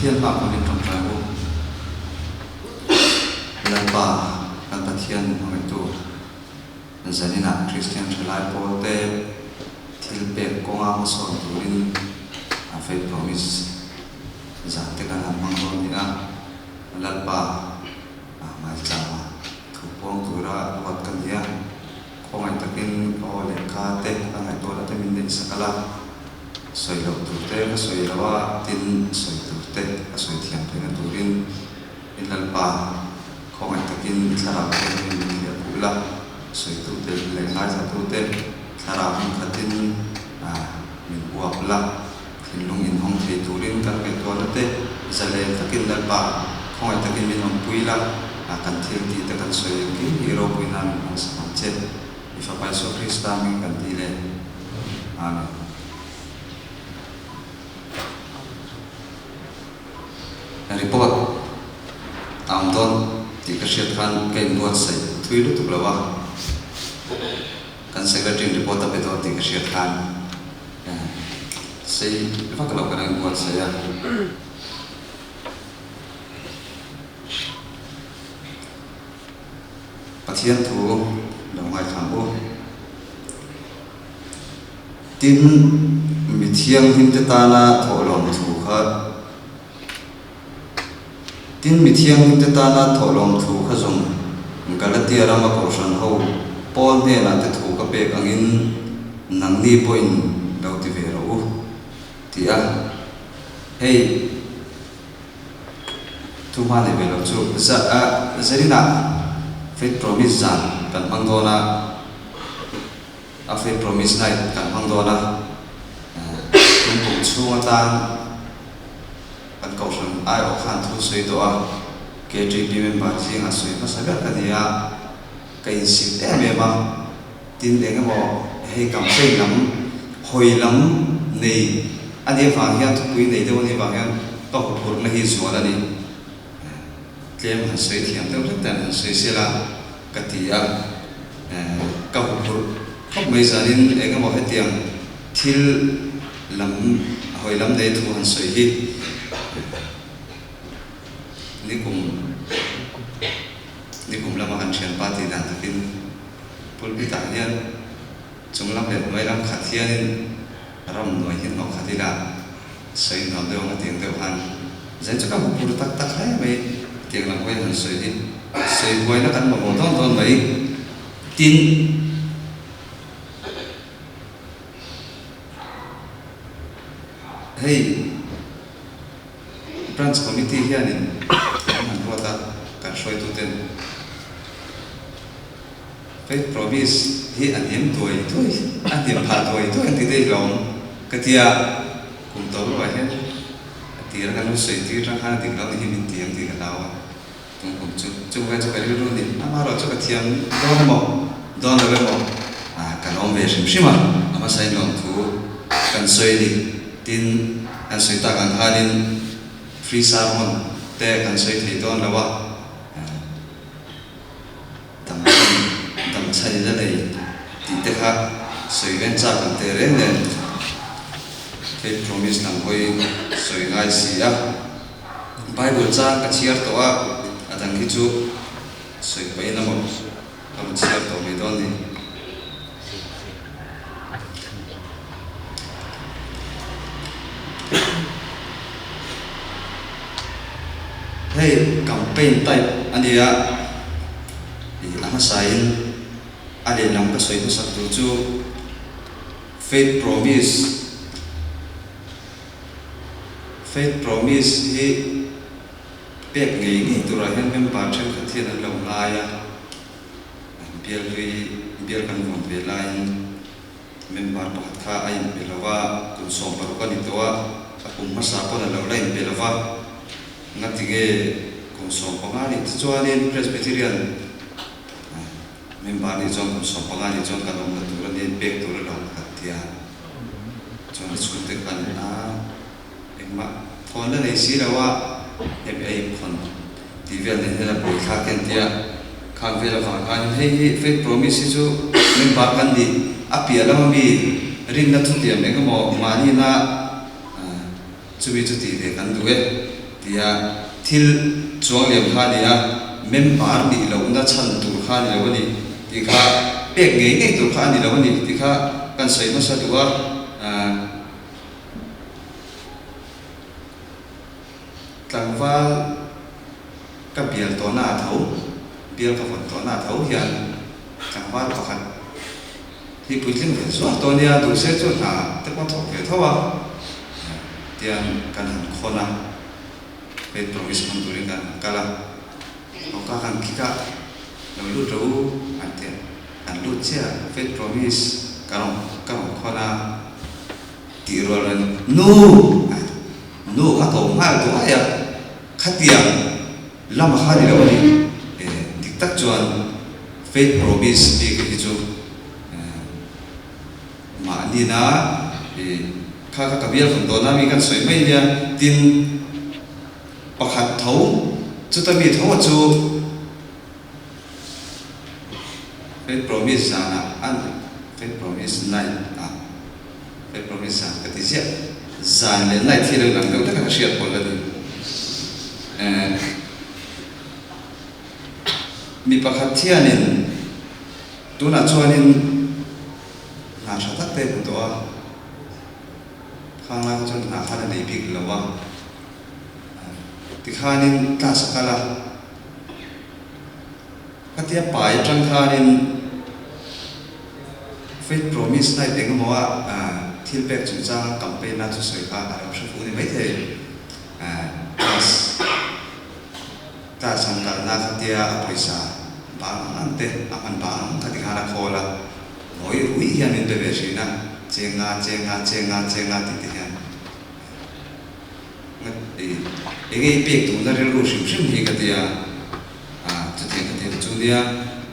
Pathian hma pawhin tawngtai u. Lalpa kan Pathian hmangaihtu zaninah Kristian thalai pawlte thil pek kawnga hmasawn turin a Faith Promise zan te kan han hmang dawn ni a. Lalpa hmaichama thu puang tura ruat ka ni a. Khawngaih takin ka aw leh ka te ka ngaihtuahna te min neihsak ala. Sawi loh tur te ka sawi lo a, tin sawi tur te ka sawi thiam theihna turin in Lalpa khawngaih takin i thlarau thianghlim min hliah khuh la, sawi tu te leh ngaithla tu te thlarau hmun khatin min uap la, thinlung inhawng thei turin kan ngaihtuahna te zalen takin Lalpa khawngaih takin min awmpui la, kan thil tih te kan sawi engkim hi ropui nan min hmang sak ang che. I Fapa Isua Krista hming kan ti le. Amen. Report a awm dawn tih ka hriat khan ka inbuatsaih thui lutuk lo a, kan Secretary in report a pe dawn tih ka hriat khan sei vak lo kan inbuatsaih a. Pathian thu lo ngaithla ang u. Tin, mi thianghlimte tana thawhlawm thu kha Tin, mi thianghlimte tana thawhlawm thu kha zawng Galatia rama kohhran ho Paul hnenah te thu ka pek angin nangni pawhin lo ti ve rawh u, ti a. Hei. Thu hma nei ve lo chu Zarina Faith Promise zan kan hmang dawn a, a Faith Promise Night kan hmang dawn a, tum kum chhung atan kan kohhran aiawh khan thu sawi tawh a, KTP member zingah sawi hmasa ber ka ni a, ka insit em em a, tin eng emaw hei campaign lam hawi lam nei a nih avang hian thupui nei deuh a nih avang hian ka huphurhna hi zual a ni. Tlem han sawi thiam deuh hlek tan han sawi sela ka ti a, ka huphurh khawp mai zanin eng emaw hetiang thil lam hawi lam nei thu han sawi hi nikum nikum lama kan thianpa tih dan takin Pulpit ah hian chung lam leh hnuai lam khat hianin ram nuai hi hnawh khat ila sawi nuam deuh ang a tiang deuh han zai chu ka hmu phur tak tak hle mai tiang lam hawi han sawi hi sawi buaina kan mamawh dawn dawn mai tin hei Branch Committee hianin an han ruat a kan hruaituten Faith Promise hi a hniam tuai tuai, a hniam phah tuai tuai ang tih te hi hlawm ka tia, kum tawp ruah hian a tir a kan lo sawi tir tang khan a dik lo ni hi min ti ang tih ka hlau a, tum kum chu chung vai chu ka rilru ni, amaherawh chu ka thiam dawn emaw dawn lo emaw ka lawm ve hrim hrim a, a hmasa in lawmthu kan sawi ni, tin kan sawi tak ang khanin free sermon te kan sawi thei dawn lo a. Damchhan, damchhan in a nei tih te kha sawi ven chak ang teh reng nen Faith Promise lam hawi sawi ngai si a. Bible chang ka chhiar tawh a, a dang hi chu sawi pahin a maw ka rawn chhiar tawh mai dawn ni. Hei campaign type a nia, ih a hmasain a lehlam ka sawi hmasak tur chu Faith Promise, Faith Promise hi pek ngei ngei turah hian member thenkhat hian an lo ngai a, bial hlui bial kan vawn ve laiin. Member pakhat kha a inpe lo a, kum 16 a ni tawh a, a kum hmasa pawn a lo la inpe lo va, ngatinge kum 15 nih te chuanin Presbyterian member nih chuan kum 15 nih chuan kan awmna tur a ni, pek tur a lo kan ti a, chuan a chhungte khan a engmah thawn la nei si lo a, hemi a inkhawn tih vel nen hian a buai thlak hian tia khang vel avang khanin hei hi faith promise hi chu member kan nih a piah lama mi rinna thutiam eng emaw mahnina chumi chu tih ve kan duh e. Tia thil chuang liam kha a ni a, member nih lohna chhan tur kha a ni lo a ni tih kha, pek ngei ngei tur kha a ni lo a ni tih kha kan sawi hmasa duh a. Tlangval ka bial tawhna a tho, bial ka vawn tawhna a tho hian tlangval pakhat hi puitling ve zuah tawh a nia, duh se chu hna te pawh thawk ve tho a, tian kan han khawn a, faith promise hmang turin kan han kal a, awka kan kik a, lo lut rawh u an ti a, an lut chiah a, faith promise ka rawn ka rawn khawn a. Tih rual rual in Nu! Nu a ko nghal duai a, khatiang lama kha ni lo a ni. Dik tak chuan Faith Promise bik hi chu mahnina kha kha ka bial vun dawn a mi kan sawi mai nia, tin pakhat tho chuta mi tho a chu Faith Promise zanah an Faith Promise night ah Faith Promise zan ka ti ziah. Zan leh night hi lo lang deuh hlek a ka hriat pawlh a ni. Eh mi pakhat hianin tunah chuanin hna tha tak te hmu tawh a, khang lai kha chuan hna khan a nei bik lo a, tikhanin class a kal a. Khatia pai atang khanin Faith Promise night eng emaw a thil pek chungchanga campaign a thusawi kha a lo hre fu ni maithei. Class class han kalna khatia a pawisa bang ang ang te a hman bang ang ang kha tikhan a khawl a, ngawi rui hian min pe ve thin a, chenga chenga chenga chenga tih te hian. Enge i pek duhna rilru hrim hrim hi ka ti a, chutiang ka tiang chu nia,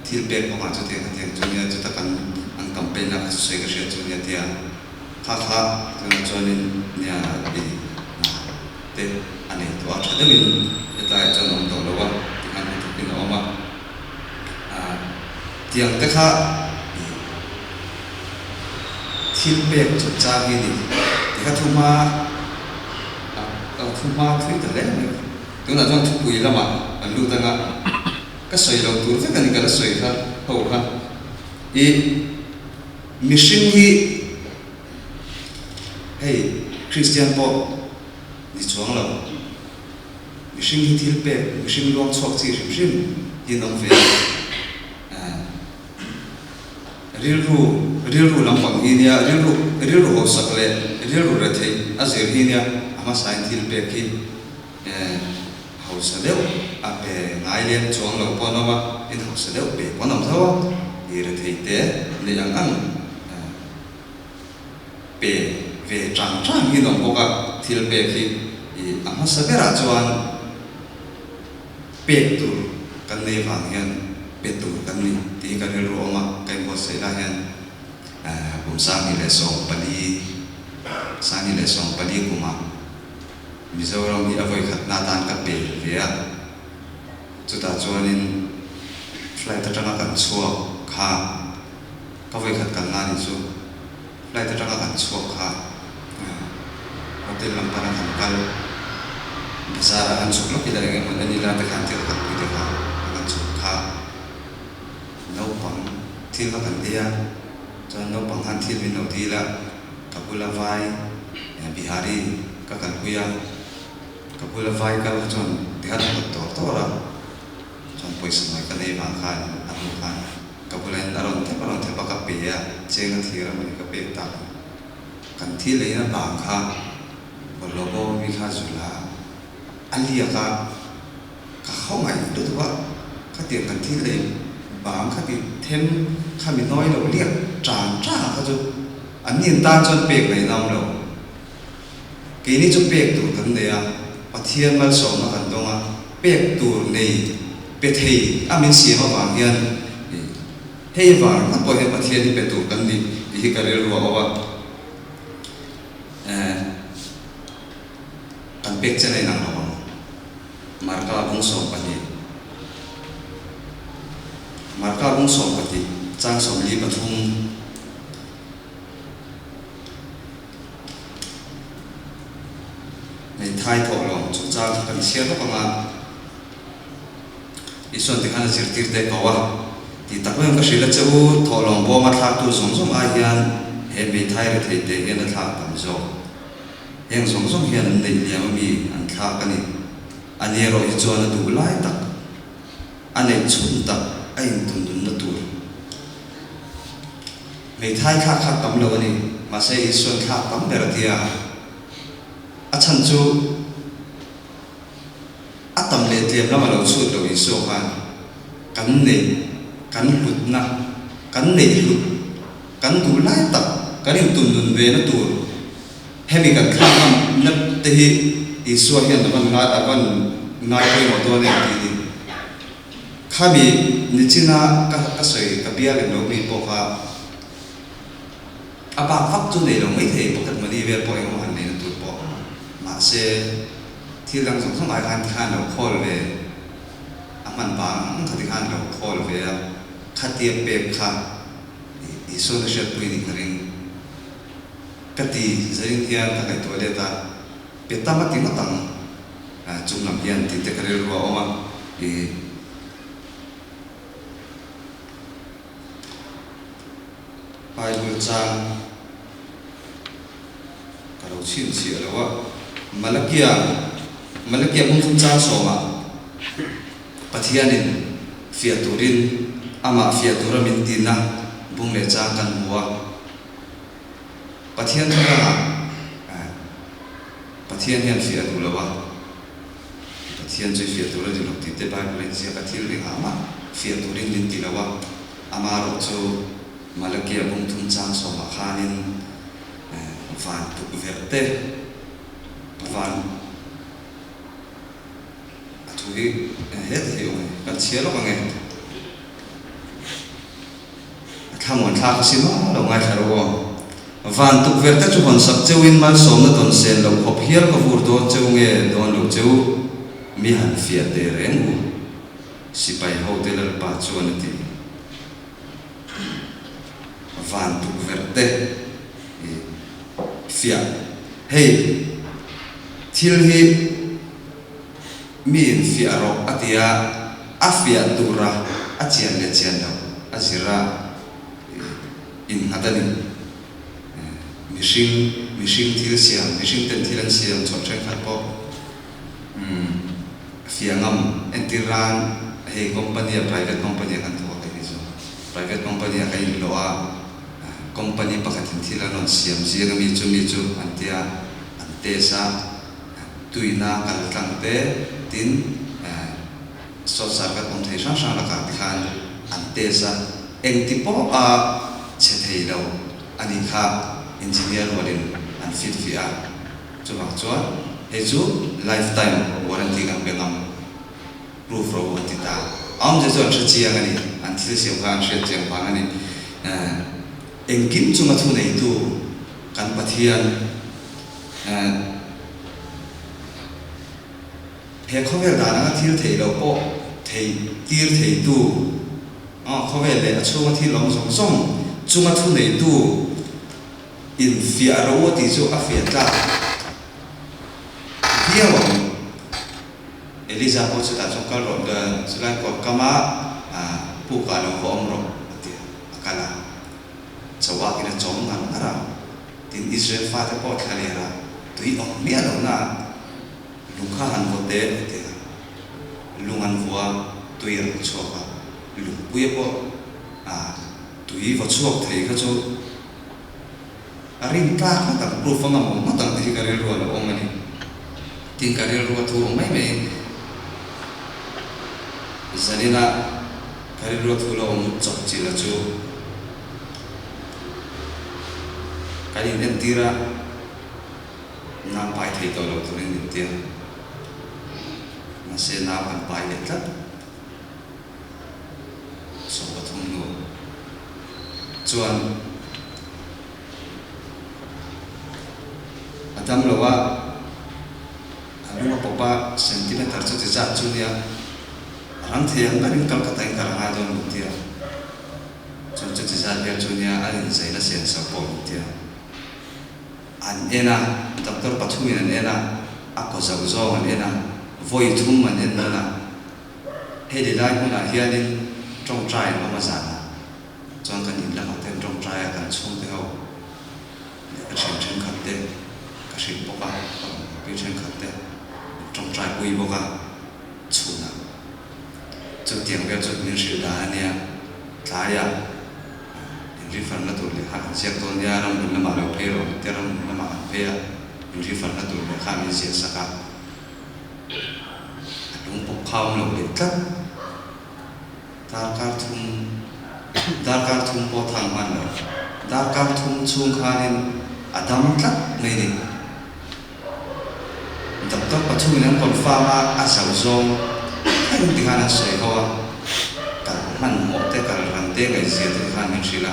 thil pek kawngah chutiang ka tiang chu nia, chuta kan an campaign na kha chu sawi ka hriat chu nia tia kha kha tunah chuanin nia i hna te a nei tawh a, tha deuhin hetlaiah chuan a awm tawh lo a tikhan hnathawkin a awm a, tiang te kha i Thil pek chungchang hi ni ti kha thu hma a thu hma thui ta hle mai. Tunah chuan thupui lamah kan lut anga ka sawi lo tur vek a ni ka la sawi kha ho kha. I mihring hi hei Kristian pawh ni chuang lo. Mihring hi thil pek mihring luang chhuak chi hrim hrim hi an awm ve a. Rilru, rilru lampang hi nia, rilru, rilru hausak leh rilru retheih a zir hi nia, a hmasain thil pek hi hausa deuh a pe ngai lem chuang lo pawh an awm a, in hausa deuh pe pawh an awm tho a, i retheih te neih ang ang pe ve tang tang hi an awm bawk a, thil pek hi a hmasa berah chuan. Pek tur kan nei vang hian pe tur kan ni tih hi ka rilru a awm a, ka inbuatsaih lai hian kum 2014, 2014 kumah Mizoram hi a vawikhatna atan ka pe ve a, chutah chuanin flight atanga kan chhuak kha ka vawikhat kalna a ni chu, flight atanga kan chhuak kha hotel lam pana kan kal bazar ah han chhuk lawk ila eng emaw en ila tikhan thil khat pui te kha a kan chhuk kha naupang thil kha kan ei a chuan naupang khan thil min lo dil a ka bula vai Bihari ka kalpui a ka bula vai kal kha chuan tikhan a hawt tawr tawr a chuan pawisa nawi ka nei vang khan a hnu khan Ka bulah in a rawn thep a rawn thep a ka pe a, cheng a thir a mawni ka pek tak ang. Kan thil ei na bang kha bawlhhlawh bawm ami kha zul a, a liak a, ka khawngaih lutuk a, khatiang kan thil ei bang kha ti them kha mi nawi lo liak tan tan kha chu an ni an tan chuan pek ngaihna awm lo. Keini chu pek tur kan nei a, Pathian malsawmna kan dawng a, pek tur nei pe thei a min siam avang hian hei avang ringawt pawh hian Pathian hi pe tur kan ni tih hi ka rilru a awm a. Kan pek chen a inang lo ang. Marka bung 12 Marka bung 12 chang 43. Hmeithai thawhlawm chungchang kha kan chhiar lawk ang a, Isuan tikhan a zirtirte ko a, Ti tak em ka hrilh a che u, thawhlawm bawma thlaktu zawng zawng ai hian he hmeithai retheite hian a thlak tam zawk. Heng zawng zawng hian an neih liam ami an thlak a ni. A ni erawh hi chuan a duh lai tak, a neih chhun tak a intumnunna tur. Hmeithai thlak kha tam lo a ni, mahse Isuan thlak tam ber a ti a. A chhan chu a tam leh tlem lama lo chhut lo Isua khan kan neih, kan hlutna, kan neih hlut, kan duh lai tak, kan intunnun ve na tur hemi kan thlak ngam na te hi Isua hian a van ngai a van ngai pawimawh dawn em tih hi khami nichina ka ka sawi ka bial em lo mi pawh kha A bak vak chu nei lo maithei pocket money vel pawh engemaw han neihna tur pawh. Mahse, thil dang zawng zawng ai khan tikhan lo khawl ve a hman vang ang kha tikhan lo khawl ve a, khatia pek kha Isuan a hriatpui nih ka ring. Ka ti zain hian ka ngaihtuah let a, pe tam a ti ngawt ang chung lam hian tih te ka rilru a awm a, ih. Bible chang ka lo chhinchhiah lo a, Malakia, Malakia bung thum chang sawmah Pathianin fiah turin amah fiah tura min tinna bung leh chang kan hmu a. Pathian thurangah Pathian hian fiah duh lo a, Pathian chu i fiah tur a ni lo tih te Bible a inziak a, thil engah mah fiah turin min ti lo a. Amaherawh chu Malakia bung thum chang sawmah khanin van tukverh te, van a thu hi heta hi awm e, kan chhiar lawk ang e. A thlamuan thlak a si maw lo ngaithla rawh aw. Van tukverh te chu hawn sak cheuhin malsawmna dawn sen loh khawp hial ka vur dawn cheu nge dawn lo cheu mi han fiah teh reng u. Sipai hote Lalpa chuan a ti. Van tukverh te i fiah. Hei, thil hi mi in fiah rawh a ti a, a fiah tura a chian leh chian loh a zir a innghat a ni. Mihring, mihring thil siam, mihring ten thil an siam chawp thenkhat pawh. Umm fiangam entir ran hei company a private company a kan thawk a kei hi chu private company a ka inhlawh a company pakhat in thil an rawn siam zing a mi chu mi chu an tia an test a tuina kal tlang te tin short circuit awm thei hrang hrang lakah te khan an test a engti pawh a chhe thei lo a nih kha engineer rualin an fit fiah a. Chuvang chuan hei chu life time warranty kan pe ngam proof ro an ti ta. A awmzia chu an hre chiang a ni, an thil siam kha an hriat chiang vang a ni. Engkim chunga thu neitu kan Pathian he khawvel dan anga thil theih loh pawh thei tir theitu, khawvel leh a chhunga thil awm zawng zawng chunga thu neitu, Infiah ro a tih chu a fiah tlak viau ang. Eliza pawh chutah chuan kal rawh, chulai kawr kama pukah lo va awm rawh a ti a, a kal a. Cho akin a chawm ngar ngar a, tin Israel fate pawh thla ler a, tui awm miah lohna lung kha han vaw teh a ti a. Lung an vua, tui a lo chhuak a, lungpuia pawh tui va chhuak thei kha chu, A rin tlak ngawt ang, proof a ngam awm ngawt ang tih hi ka rilru a lo awm a ni. Tin ka rilru a thu awm mai mai zanina ka rilru a thu lo awm chawp chilh a chu kan in entir a, nau pai thei tawh lo turin min ti a, mahse nau kan pai leh tlat. 13 hnu chuan a dam lo a, a lung a pawp a, centimeter chu ti zat chu nia, a rang thei ang berin Calcutta in kal a ngai dawn min ti a, chuan chuti zat vel chu nia a inzaina sian so pawh min ti a, an en a, doctor pathumin an en a. A kaw zauh zawng an en a, vawi thum an en nawn a. Heti lai hmunah hianin tawngtai an awm a zanah chuan kan in lamah te an tawngtai a, kan chhungte ho leh ka thian thenkhat te ka hrilh bawk a, ka rawn haw pui thenkhat te an tawngtai pui bawk a chhunah. Chutiang vel chu min hrilh dan a nia, tlaiah in refer na tur lehkha kan ziak dawn nia, ramhmun lamah lo phei rawh te ramhmun lamah kan phei a, in refer na tur lehkha min ziah sak a, a lung pawp kha awm lo leh tlat. Darkar thum darkar thum pawh thang hman lo, darkar thum chhung khanin a dam tlat mai ni. Doctor pathumin an confirm a, a zau zawng thleng ti khan an sawi ho a, kal hmanhmawh te kal ran te ngaihzia te khan min hrilh a.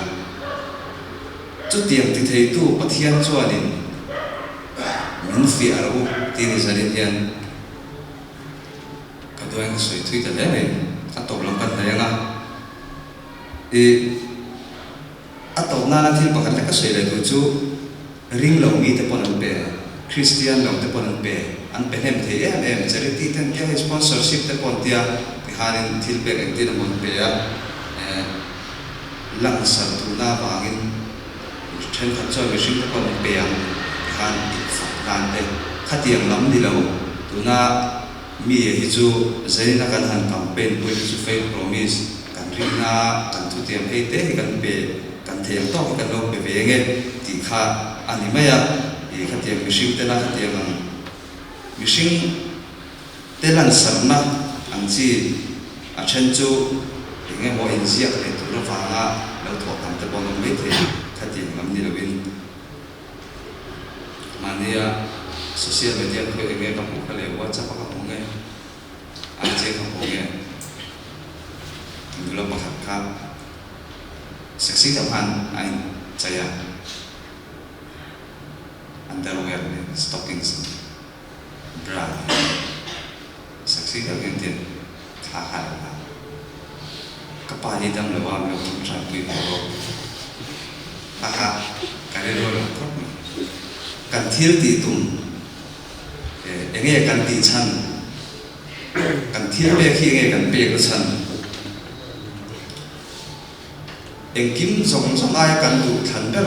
Chutiang ti theitu Pathian chuanin min fiah rawh u tih ni zanin hian ka duain ka sawi thui ta hle mai. A tawp lam kan hnaih ang a, i a tawp nana thil pakhat lek ka sawi leh tur chu ring lo mite pawn an pe, Kristian lo te pawn an pe, an pe hnem thei em em, charity te an tia hei sponsorship te pawh an tia tihanin thil pek engtin emaw an pe a, eh. Langsar duhna avangin thenkhat chuan mihring te pawh an pe ang ti khan infak nan te khatiang lam ni lo. Tuna mi hi chu zaina kan han campaign pawh hi chu faith promise kan rinna kan thutiam hei te hi kan pe kan thei ang tawk hi kan lo pe ve nge tih kha a ni mai a. Ih khatiang mihring tena khatiang ang mihring te lansarna ang chi a then chu eng emaw inziak leh tur avanga lo thawh tam te pawh an awm maithei khatiang lam ni lovin mahnia social media khawi eng nge ka hmuh kha leh WhatsApp a ka hmuh nge IG a ka hmuh nge nula pakhat kha sexy deuh khan a inchei a underwear leh stockings Bra hi sexy deuh hian tiang thla kha lo la. Ka pa hi dam lo a min lo thawm hran pui ve bawk. Haha, ka rilru a lo khawp mai. Kan thil tih tum eh enge kan tih chhan, kan thil pek hi enge kan pek na chhan. Engkim zawng zawng aia kan duh thlan ber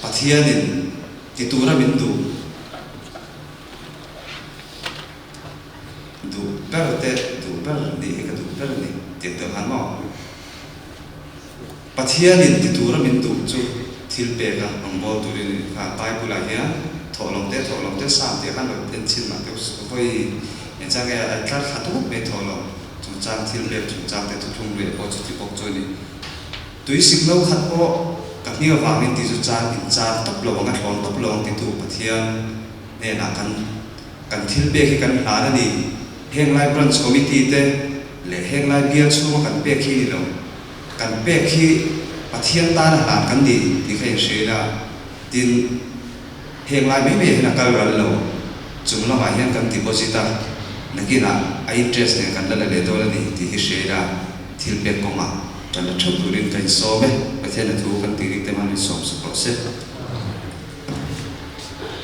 Pathianin ti tura min duh duh ber te duh ber nih hi ka duh ber a ni tih ang deuh han maw? Pathianin ti tura min duh chu thil pek a rawngbâwl turin a ni kha. Bible-ah hian thawhlawm te thawhlawm te Psalm tih khan lo en chhin mah teuh vawi engchang nge a tlar thla tût mai thawhlawm chungchang thil pek chungchang te thuthlung luih pawh chuti bawk chu a ni. Tui sik no khat pawh ka hming avangin ti chu chan in chan tawp lo ang a thlawn tawp lo ang titu Pathian hnenah kan kan thil pek hi kan hlan a ni. Heng lai Branch Committee te leh heng lai bial chhunga kan pek hi ni lo. Kan pek hi Pathian tana hlan kan ni tih kha in hria ila. Tin, heng lai mai mai ah hian a kal ral lo. Chung lamah hian kan deposit a, nakinah a interest nen kan la la leh dawn a ni tih hi hria ila. Thil pek kawngah tan la theuh turin ka insawm e, Pathian a thu kan tih rik te hman in sawm sak rawh se.